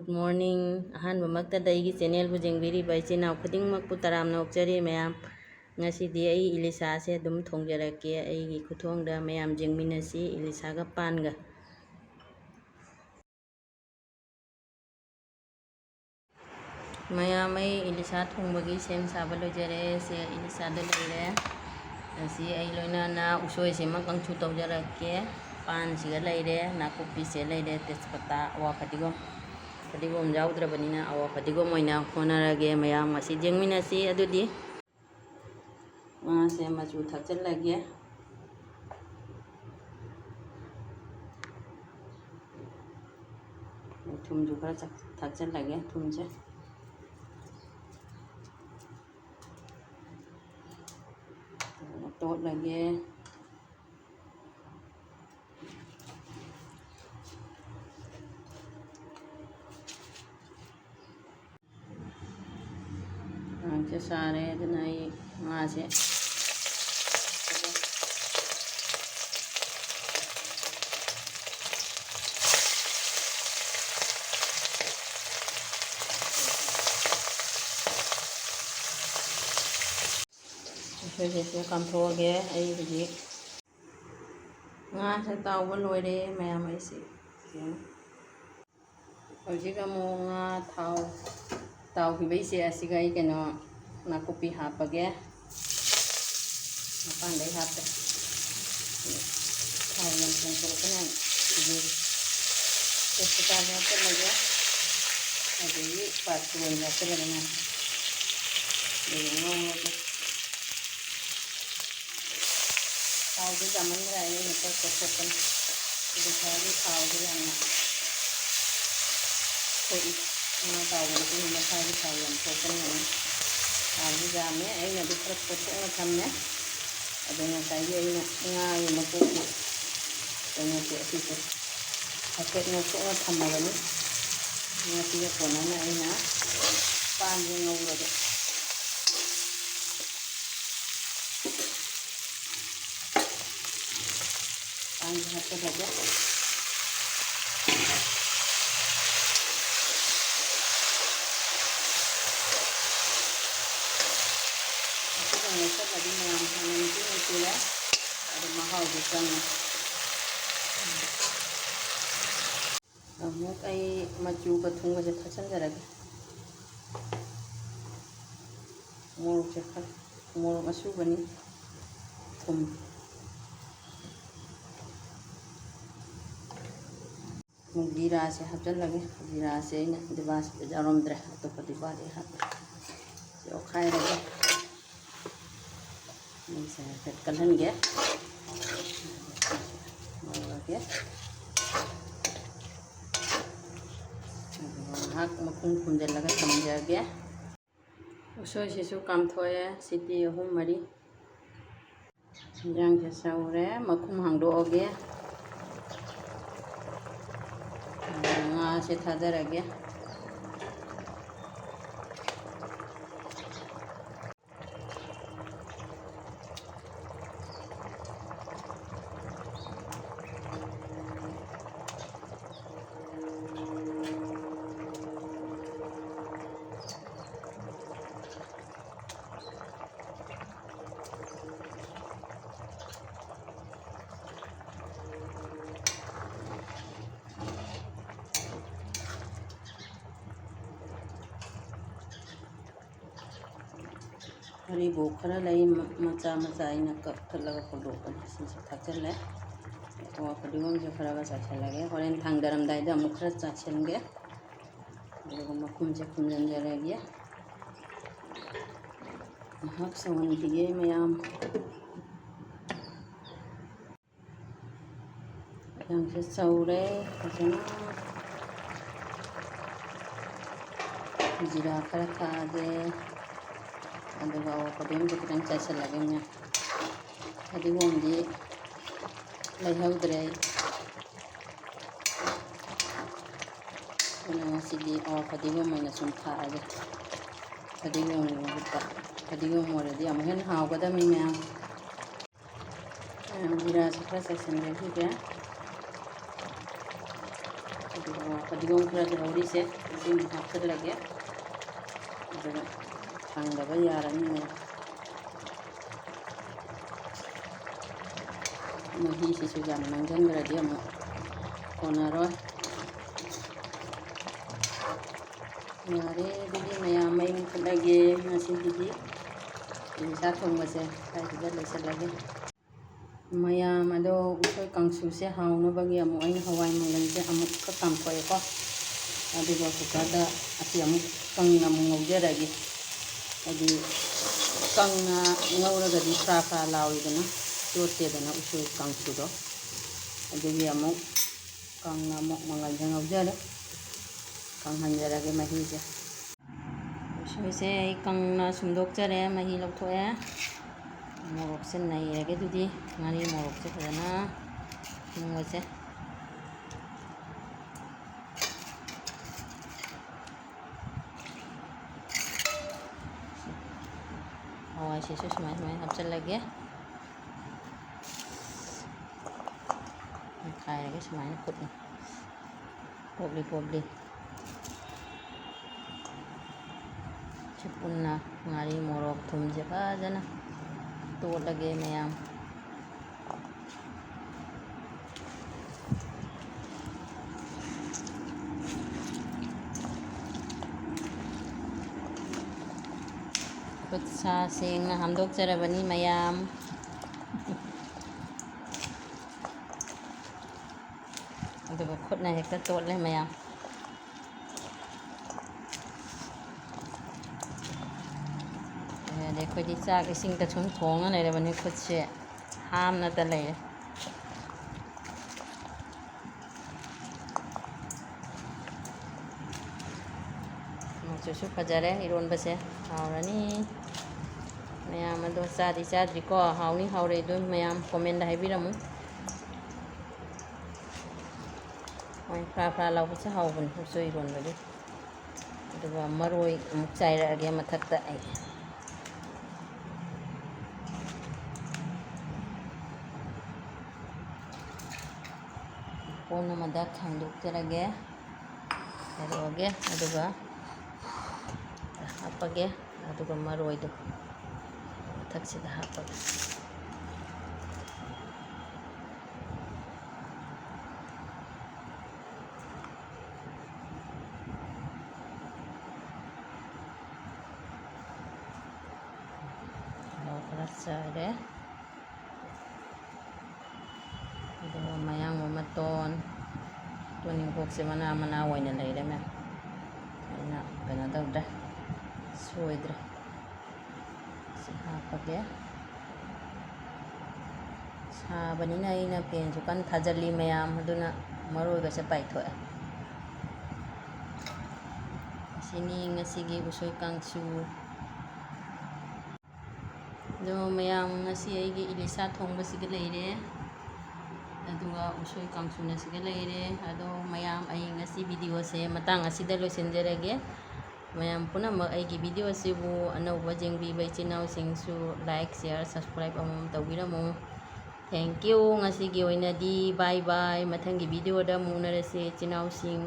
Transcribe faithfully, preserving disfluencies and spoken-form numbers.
Good morning꯫ ꯑꯍꯥꯟꯕꯃꯛꯇꯗ ꯑꯩꯒꯤ ꯆꯦꯅꯦꯜꯕꯨ ꯌꯦꯡꯕꯤꯔꯤꯕ ꯏꯆꯤꯟ ꯏꯅꯥꯎ ꯈꯨꯗꯤꯡꯃꯛꯄꯨ ꯇꯔꯥꯝꯅ ꯑꯣꯛꯆꯔꯤ ꯃꯌꯥꯝ꯫ ꯉꯁꯤꯗꯤ ꯑꯩ ꯏꯂꯤꯁꯥꯁꯦ ꯑꯗꯨꯝ ꯊꯣꯡꯖꯔꯛꯀꯦ ꯑꯩꯒꯤ ꯈꯨꯊꯣꯡꯗ, ꯃꯌꯥꯝ ꯌꯦꯡꯃꯤꯟꯅꯁꯤ ꯏꯂꯤꯁꯥꯒ ꯄꯥꯟꯒ꯫ ꯃꯌꯥꯝ, ꯑꯩ ꯏꯂꯤꯁꯥ ꯊꯣꯡꯕꯒꯤ ꯁꯦꯝ ꯁꯥꯕ ꯂꯣꯏꯖꯔꯦ꯫ ꯁꯦ, ꯏꯂꯤꯁꯥꯗ ꯂꯩꯔꯦ꯫ ꯑꯁꯤ ꯑꯩ ꯂꯣꯏꯅꯅ ꯎꯁꯣꯏꯁꯤꯃ ꯀꯥꯡꯁꯨ ꯇꯧꯖꯔꯛꯀꯦ꯫ ꯄꯥꯟꯁꯤꯒ ꯂꯩꯔꯦ, ꯅꯥꯀꯨꯞꯄꯤꯁꯦ ꯂꯩꯔꯦ, ꯇꯦꯖꯄꯇꯥ, ꯑꯋꯥ ꯐꯗꯤꯒꯣꯝ, ꯐꯗꯤꯒꯣꯝ ꯌꯥꯎꯗ꯭ꯔꯕꯅꯤꯅ ꯑꯋꯥ ꯐꯗꯤꯒꯣꯝ ꯑꯣꯏꯅ ꯍꯣꯠꯅꯔꯒꯦ꯫ ꯃꯌꯥꯝ, ꯑꯁꯤ ꯌꯦꯡꯃꯤꯟꯅꯁꯤ꯫ ꯑꯗꯨꯗꯤ ꯉꯥꯁꯦ ꯃꯆꯨ ꯊꯥꯛꯆꯤꯜꯂꯒꯦ꯫ ꯊꯨꯝꯁꯨ ꯈꯔ ꯆꯥꯛ-, ꯊꯥꯛꯆꯤꯜꯂꯒꯦ, ꯊꯨꯝꯁꯦ꯫ ꯐꯖꯅ ꯇꯣꯠꯂꯒꯦ꯫ ꯉꯥꯁꯦ ꯁꯥꯔꯦ, ꯑꯗꯨꯅ ꯑꯩ ꯉꯥꯁꯦ ꯎꯁꯣꯏꯁꯦ ꯀꯥꯝꯊꯣꯛꯑꯒꯦ꯫ ꯑꯩ ꯍꯧꯖꯤꯛ ꯉꯥꯁꯦ ꯇꯥꯎꯕ ꯂꯣꯏꯔꯦ ꯃꯌꯥꯝ, ꯑꯩꯁꯦ ꯌꯦꯡꯉꯨ꯫ ꯍꯧꯖꯤꯛ ꯑꯃꯨꯛ ꯉꯥ ꯊꯥꯎ ꯇꯥꯎꯈꯤꯕꯩꯁꯦ ꯑꯁꯤꯒ ꯑꯩ ꯀꯩꯅꯣ ꯅꯥꯀꯨꯞꯄꯤ ꯍꯥꯞꯄꯒꯦ꯫ ꯃꯄꯥꯟꯗꯩ ꯍꯥꯞꯄꯦ꯫ ꯊꯥꯎ ꯌꯥꯝ ꯆꯣꯡꯊꯣꯔꯛꯀꯅꯤ꯫ ꯑꯗꯨ ꯇꯦꯖꯄꯇꯥꯁꯨ ꯍꯥꯞꯆꯤꯜꯂꯒꯦ꯫ ꯑꯗꯒꯤ ꯄꯥꯠ ꯐꯗꯤꯒꯣꯝꯁꯨ ꯍꯥꯞꯆꯤꯜꯂꯒꯅꯦ꯫ ꯑꯗꯨꯒ ꯉꯧꯔꯒꯦ꯫ ꯊꯥꯎꯗꯨ ꯌꯥꯝꯃꯟꯈ꯭ꯔꯦ, ꯑꯩꯅ ꯈꯔ ꯀꯣꯠꯊꯣꯛꯄꯅꯤ꯫ ꯑꯗꯨ ꯈꯔꯗꯤ ꯊꯥꯎꯗꯨ ꯌꯥꯝꯅ ꯊꯣꯛꯏ꯫ ꯉꯥ ꯇꯥꯎꯕꯗꯁꯨ ꯃꯁꯥꯒꯤ ꯊꯥꯎ ꯌꯥꯝ ꯊꯣꯛꯄꯅꯤꯅ ꯊꯥꯎꯗꯨ ꯌꯥꯝꯃꯦ꯫ ꯑꯩꯅꯗꯤ ꯈꯔ ꯀꯣꯠꯊꯣꯛꯅ ꯊꯝꯃꯦ꯫ ꯑꯗꯣ ꯉꯁꯥꯏꯒꯤ ꯑꯩꯅ ꯉꯥꯒꯤ ꯃꯀꯣꯛꯇꯨ ꯀꯩꯅꯣꯁꯦ ꯑꯁꯤꯁꯦ ꯍꯥꯏꯐꯦꯠ ꯉꯧꯊꯣꯛꯅ ꯊꯝꯃꯕꯅꯤ꯫ ꯉꯁꯤꯒ ꯀꯣꯟꯅꯅ ꯑꯩꯅ ꯄꯥꯟꯁꯦ ꯉꯧꯔꯒꯦ꯫ ꯄꯥꯟꯁꯦ ꯍꯥꯞꯆꯤꯜꯂꯒꯦ꯫ ꯉꯧꯁꯜꯂꯗꯤ ꯃꯌꯥꯝ ꯍꯥꯟꯅ ꯅꯨꯡꯇꯤ ꯅꯨꯡꯇꯤꯔꯦ꯫ ꯑꯗꯨ ꯃꯍꯥꯎꯗꯤ ꯆꯪꯉꯦ꯫ ꯑꯃꯨꯛ ꯑꯩ ꯃꯆꯨꯒ ꯊꯨꯝꯒꯁꯦ ꯊꯥꯛꯆꯟꯖꯔꯒꯦ꯫ ꯃꯣꯔꯣꯛꯁꯦ ꯈꯔ, ꯃꯣꯔꯣꯛ ꯑꯁꯨꯕꯅꯤ, ꯊꯨꯝ꯫ ꯑꯃꯨꯛ ꯖꯤꯔꯥꯁꯦ ꯍꯥꯞꯆꯤꯜꯂꯒꯦ꯫ ꯖꯤꯔꯥꯁꯦ ꯑꯩꯅ ꯗꯤꯕꯥꯁꯤꯗ ꯌꯥꯎꯔꯝꯗ꯭ꯔꯦ, ꯑꯇꯣꯞꯄ ꯗꯤꯕꯥꯗꯤ ꯍꯥꯞꯄꯦ꯫ ꯁꯤ ꯑꯣꯠꯈꯥꯏꯔꯒꯦ꯫ ꯃꯩꯁꯦ ꯍꯥꯏꯐꯦꯠ ꯀꯜꯍꯟꯒꯦ꯫ ꯉꯧꯔꯒꯦ꯫ ꯑꯗꯨꯒ ꯉꯥꯏꯍꯥꯛ ꯃꯈꯨꯝ ꯈꯨꯝꯖꯤꯜꯂꯒ ꯊꯝꯖꯒꯦ꯫ ꯎꯁꯣꯏꯁꯤꯁꯨ ꯀꯥꯝꯊꯣꯛꯑꯦ, ꯁꯤꯇꯤ ꯑꯍꯨꯝ ꯃꯔꯤ꯫ ꯌꯦꯟꯖꯥꯡꯁꯦ ꯁꯧꯔꯦ, ꯃꯈꯨꯝ ꯍꯥꯡꯗꯣꯛꯑꯒꯦ꯫ ꯉꯥꯁꯦ ꯊꯥꯗꯔꯒꯦ꯫ ꯍꯔꯤꯕꯣꯞ ꯈꯔ ꯂꯩ, ꯃ-, ꯃꯆꯥ ꯃꯆꯥ ꯑꯩꯅ ꯀꯛꯊꯠꯂꯒ ꯐꯧꯗꯣꯛꯄꯅꯦ꯫ ꯁꯤꯁꯨ ꯊꯥꯛꯆꯜꯂꯦ꯫ ꯑꯗꯨꯒ ꯐꯗꯤꯒꯣꯝꯁꯨ ꯈꯔꯒ ꯆꯥꯏꯁꯜꯂꯒꯦ꯫ ꯍꯣꯔꯦꯟ ꯊꯥꯡꯗꯔꯝꯗꯥꯏꯗ ꯑꯃꯨꯛ ꯈꯔ ꯆꯥꯏꯁꯟꯒꯦ꯫ ꯑꯗꯨꯒ ꯃꯈꯨꯝꯁꯦ ꯈꯨꯝꯖꯤꯟꯖꯔꯒꯦ꯫ ꯉꯥꯏꯍꯥꯛ ꯁꯧꯍꯟꯈꯤꯒꯦ ꯃꯌꯥꯝ꯫ ꯌꯦꯟꯁꯥꯡꯁꯦ ꯁꯧꯔꯦ ꯐꯖꯅ꯫ ꯖꯤꯔꯥ ꯈꯔ ꯊꯥꯛꯑꯒꯦ꯫ ꯑꯗꯨꯒ ꯑꯋꯥꯐꯗꯤꯒꯣꯝꯁꯨ ꯈꯤꯇꯪ ꯆꯥꯏꯁꯤꯜꯂꯒꯦ ꯃꯌꯥꯝ꯫ ꯐꯗꯤꯒꯣꯝꯗꯤ ꯂꯩꯍꯧꯗ꯭ꯔꯦ ꯑꯩ꯫ ꯑꯗꯨꯅ ꯉꯁꯤꯗꯤ ꯑꯋꯥꯐꯗꯤꯒꯣꯝ ꯑꯣꯏꯅ ꯁꯨꯝ ꯊꯥꯛꯑꯒꯦ꯫ ꯐꯗꯤꯒꯣꯝꯒꯤ ꯃꯍꯨꯠꯇ꯫ ꯐꯗꯤꯒꯣꯝ ꯑꯣꯏꯔꯗꯤ ꯑꯃꯨꯛ ꯍꯦꯟꯅ ꯍꯥꯎꯒꯗꯕꯅꯤ ꯃꯌꯥꯝ꯫ ꯃꯌꯥꯝ ꯖꯤꯔꯥꯁꯦ ꯈꯔ ꯆꯥꯏꯁꯤꯟꯖꯈꯤꯒꯦ꯫ ꯑꯗꯨꯒ ꯐꯗꯤꯒꯣꯝ ꯈꯔ ꯂꯩꯍꯧꯔꯤꯁꯦ ꯁꯤꯃ ꯍꯥꯞꯆꯤꯜꯂꯒꯦ꯫ ꯑꯗꯨꯒ ꯊꯥꯡꯗꯕ ꯌꯥꯔꯅꯤ ꯃꯌꯥꯝ꯫ ꯃꯍꯤꯁꯤꯁꯨ ꯌꯥꯝ ꯅꯪꯁꯤꯟꯈ꯭ꯔꯗꯤ ꯑꯃꯨꯛ ꯀꯣꯟꯅꯔꯣꯏ꯫ ꯌꯥꯔꯦ, ꯑꯗꯨꯗꯤ ꯃꯌꯥꯝ, ꯃꯩ ꯃꯨꯊꯠꯂꯒꯦ ꯉꯁꯤꯒꯤꯗꯤ꯫ ꯌꯦꯟꯁꯥ ꯊꯣꯡꯕꯁꯦ ꯁ꯭ꯋꯥꯏꯁꯤꯗ ꯂꯣꯏꯁꯤꯜꯂꯒꯦ꯫ ꯃꯌꯥꯝ ꯑꯗꯣ, ꯎꯁꯣꯏ ꯀꯥꯡꯁꯨꯁꯦ ꯍꯥꯎꯅꯕꯒꯤ ꯑꯃꯨꯛ ꯑꯩꯅ ꯍꯋꯥꯏ ꯃꯪꯒꯜꯁꯦ ꯑꯃꯨꯛꯀ ꯀꯥꯝꯊꯣꯛꯑꯦꯀꯣ꯫ ꯑꯗꯨꯒ ꯀꯨꯀꯔꯗ ꯑꯁꯤ ꯑꯃꯨꯛ ꯀꯪꯅ ꯑꯃꯨꯛ ꯉꯧꯖꯔꯒꯦ꯫ ꯍꯥꯏꯗꯤ ꯀꯪꯅ ꯉꯧꯔꯒꯗꯤ ꯐ꯭ꯔꯥ ꯐ꯭ꯔꯥ ꯂꯥꯎꯏꯗꯅ, ꯆꯣꯠꯇꯦꯗꯅ ꯎꯁꯣꯏ ꯀꯥꯡꯁꯨꯗꯣ꯫ ꯑꯗꯨꯒꯤ ꯑꯃꯨꯛ ꯀꯪꯅ ꯑꯃꯨꯛ ꯃꯪꯒꯜꯁꯦ ꯉꯧꯖꯔꯦ, ꯀꯪꯍꯟꯖꯔꯒꯦ ꯃꯍꯤꯁꯦ꯫ ꯎꯁꯣꯏꯁꯦ ꯑꯩ ꯀꯪꯅ ꯁꯨꯝꯗꯣꯛꯆꯔꯦ, ꯃꯍꯤ ꯂꯧꯊꯣꯛꯑꯦ꯫ ꯃꯣꯔꯣꯛꯁꯦ ꯅꯩꯔꯒꯦ ꯑꯗꯨꯗꯤ, ꯉꯥꯔꯤ ꯃꯣꯔꯣꯛꯁꯦ ꯐꯖꯅ ꯁꯨꯝꯕꯁꯦ꯫ ꯍꯋꯥꯏꯁꯤꯁꯨ ꯁꯨꯃꯥꯏ ꯁꯨꯃꯥꯏꯅ ꯍꯥꯞꯆꯤꯜꯂꯒꯦ꯫ ꯃꯦꯠꯈꯥꯏꯔꯒꯦ ꯁꯨꯃꯥꯏꯅ ꯈꯨꯠꯅ ꯄꯣꯞꯂꯤ ꯄꯣꯞꯂꯤ꯫ ꯁꯤ ꯄꯨꯟꯅ ꯉꯥꯔꯤ, ꯃꯣꯔꯣꯛ, ꯊꯨꯝꯁꯦ ꯐꯖꯅ ꯇꯣꯠꯂꯒꯦ ꯃꯌꯥꯝ꯫ ꯈꯨꯠ ꯁꯥ ꯁꯦꯡꯅ ꯍꯥꯝꯗꯣꯛꯆꯔꯕꯅꯤ ꯃꯌꯥꯝ꯫ ꯑꯗꯨꯒ ꯈꯨꯠꯅ ꯍꯦꯛꯇ ꯇꯣꯠꯂꯦ ꯃꯌꯥꯝ꯫ ꯑꯗꯩ ꯑꯩꯈꯣꯏꯗꯤ ꯆꯥꯛ ꯏꯁꯤꯡꯗ ꯁꯨꯝ ꯊꯣꯡꯉ ꯂꯩꯔꯕꯅꯤ, ꯈꯨꯠꯁꯦ ꯍꯥꯝꯅꯇ ꯂꯩꯔꯦ꯫ ꯃꯆꯨꯁꯨ ꯐꯖꯔꯦ, ꯏꯔꯣꯟꯕꯁꯦ ꯍꯥꯎꯔꯅꯤ꯫ ꯃꯌꯥꯝ ꯑꯗꯣ ꯆꯥꯗꯤ ꯆꯥꯗ꯭ꯔꯤꯀꯣ, ꯍꯥꯎꯅꯤ ꯍꯥꯎꯔꯣꯏ ꯑꯗꯨ ꯃꯌꯥꯝ ꯀꯣꯃꯦꯟꯗ ꯍꯥꯏꯕꯤꯔꯝꯃꯨ꯫ ꯍꯣꯏ, ꯐ꯭ꯔꯥ ꯐ꯭ꯔꯥ ꯂꯥꯎꯕꯁꯦ ꯍꯥꯎꯕꯅꯤ ꯎꯁꯣꯏ ꯏꯔꯣꯟꯕꯗꯤ꯫ ꯑꯗꯨꯒ ꯃꯔꯣꯏ ꯑꯃꯨꯛ ꯆꯥꯏꯔꯛꯑꯒꯦ ꯃꯊꯛꯇ ꯑꯩ꯫ ꯀꯣꯟ ꯑꯃꯗ ꯊꯥꯡꯗꯣꯛꯆꯔꯒꯦ꯫ ꯍꯥꯏꯔꯛꯑꯒꯦ, ꯑꯗꯨꯒ ꯍꯥꯞꯄꯒꯦ, ꯑꯗꯨꯒ ꯃꯔꯣꯏꯗꯣ ꯃꯊꯛꯁꯤꯗ ꯍꯥꯞꯄꯒꯦ꯫ ꯆꯥꯔꯦ꯫ ꯑꯗꯨꯒ ꯃꯌꯥꯡ ꯃꯇꯣꯟ, ꯇꯣꯅꯤꯡꯈꯣꯛꯁꯦ ꯃꯅꯥ ꯃꯅꯥ ꯑꯣꯏꯅ ꯂꯩꯔꯦ ꯃꯌꯥꯝ꯫ ꯑꯩꯅ ꯀꯩꯅꯣ ꯇꯧꯗ꯭ꯔꯦ, ꯁꯣꯏꯗ꯭ꯔꯦ꯫ ꯁꯤ ꯍꯥꯞꯄꯒꯦ꯫ ꯁꯥꯕꯅꯤꯅ ꯑꯩꯅ ꯐꯦꯟꯁꯨ ꯀꯟꯅ ꯊꯥꯖꯤꯜꯂꯤ ꯃꯌꯥꯝ, ꯑꯗꯨꯅ ꯃꯔꯣꯏꯒꯁꯦ ꯄꯥꯏꯊꯣꯛꯑꯦ꯫ ꯑꯁꯤꯅꯤ ꯉꯁꯤꯒꯤ ꯎꯁꯣꯏ ꯀꯥꯡꯁꯨ꯫ ꯑꯗꯣ ꯃꯌꯥꯝ, ꯉꯁꯤ ꯑꯩꯒꯤ ꯏꯂꯤꯁꯥ ꯊꯣꯡꯕꯁꯤꯒ ꯂꯩꯔꯦ, ꯑꯗꯨꯒ ꯎꯁꯣꯏ ꯀꯥꯡꯁꯨꯅ ꯁꯤꯒ ꯂꯩꯔꯦ꯫ ꯑꯗꯣ ꯃꯌꯥꯝ, ꯑꯩ ꯉꯁꯤ ꯚꯤꯗꯤꯑꯣꯁꯦ ꯃꯇꯥꯡ ꯑꯁꯤꯗ ꯂꯣꯏꯁꯤꯟꯖꯔꯒꯦ꯫ ꯃꯌꯥꯝ ꯄꯨꯝꯅꯃꯛ ꯑꯩꯒꯤ ꯚꯤꯗꯤꯑꯣꯁꯤꯕꯨ ꯑꯅꯧꯕ ꯌꯦꯡꯕꯤꯕ ꯏꯆꯤꯟ ꯏꯅꯥꯎꯁꯤꯡꯁꯨ like, share, subscribe ꯑꯃꯃꯝ ꯇꯧꯕꯤꯔꯝꯃꯨ꯫ Thank you꯫ ꯉꯁꯤꯒꯤ ꯑꯣꯏꯅꯗꯤ bye bye꯫ ꯃꯊꯪꯒꯤ ꯚꯤꯗꯤꯑꯣꯗ ꯑꯃꯨꯛ ꯎꯅꯔꯁꯤ ꯏꯆꯤꯟ ꯏꯅꯥꯎꯁꯤꯡ꯫